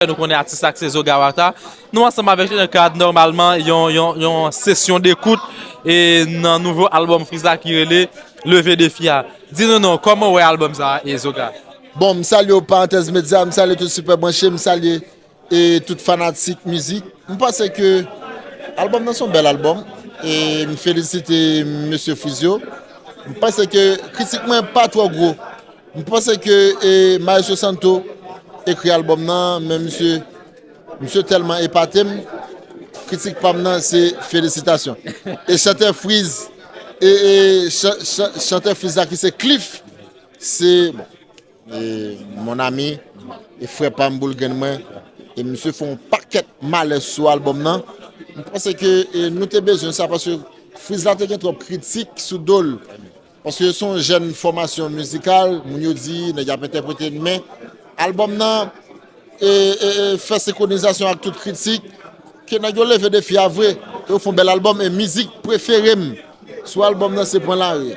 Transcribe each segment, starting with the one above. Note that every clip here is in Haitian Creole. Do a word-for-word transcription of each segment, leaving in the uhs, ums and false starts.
Nou konnen atis la ki se Zoga Wata. Nou ansanm avèk li nan kad nòmalman yon, yon, yon sesyon dekout e nan nouvo albòm Freeze la ki rele Leve Defi a. Di nou non, kòman w wè albòm sa a, e Zoga? Bon, m salye w, Parantèz Medya, m salye tout Sipè Branche, m salye e tout fanatik mizik. M panse ke albòm nan se yon bèl albòm e m felisite mesye Freeze yo. M panse ke kritik mwen pa twò gwo. M panse ke e Maestro Santo ekri albòm nan, men misye, misye tèlman epate m. Kritik pa m nan se felisitasyon. E chantè Freeze, e, e chan- chan- chantè Freeze la ki se Cliff, se bon, e, mon ami, e frè pa m, boul grenn mwen. E misye fè yon pakèt malè sou albòm nan. M panse ke e, nou te bezwen sa paske Freeze la te gen twòp kritik sou do l. Paske se yon jèn fòmasyon mizikal, moun yo di nèg ap entèprete l, men albòm nan e, e, e, fè senkronizasyon ak tout kritik, ke nèg yo leve defi a vre, e yo fè yon bèl albòm, e mizik prefere m sou albòm nan se Pran Lari.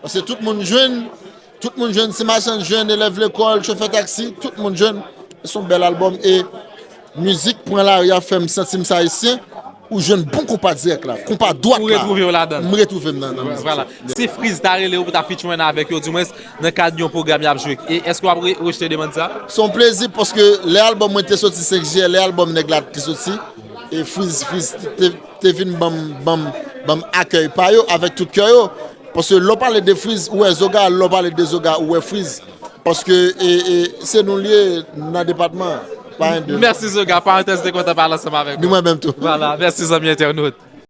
Paske tout moun jwenn, tout moun jwenn, ti machann jwenn, elèv lekòl, chofè taksi, tout moun jwenn. Se yon bèl albòm e mizik Pran Lari a fè m santi m se ayisyen. Ou jwenn bon konpa dirèk la, konpa dwat la. Ou retwouve w ladan l. M retwouve m nan, nan mizik. Vwala. Si Freeze ta rele w pou ta featuring avèk yo, dimwens nan kad yon pwogram y ap jwe, e èske w ap re- rejte demann sa? Se yon plezi paske lè albòm mwen te soti senk jiyè, lè albòm nèg la te soti, e Freeze, Freeze te, te vin ban m, ban m, ban m akèy pa yo avèk tout kè yo. Paske lè w pale de Freeze, ou wè Zoga, lè w pale de Zoga, ou wè Freeze. Paske e, e, se nou l ye nan depatman an. Pa anyen de. Mèsi Zoga, parantèz, te kontan pale ansanm avèk ou. Ni mwen menm tou. Vwala, mèsi zanmi entènot.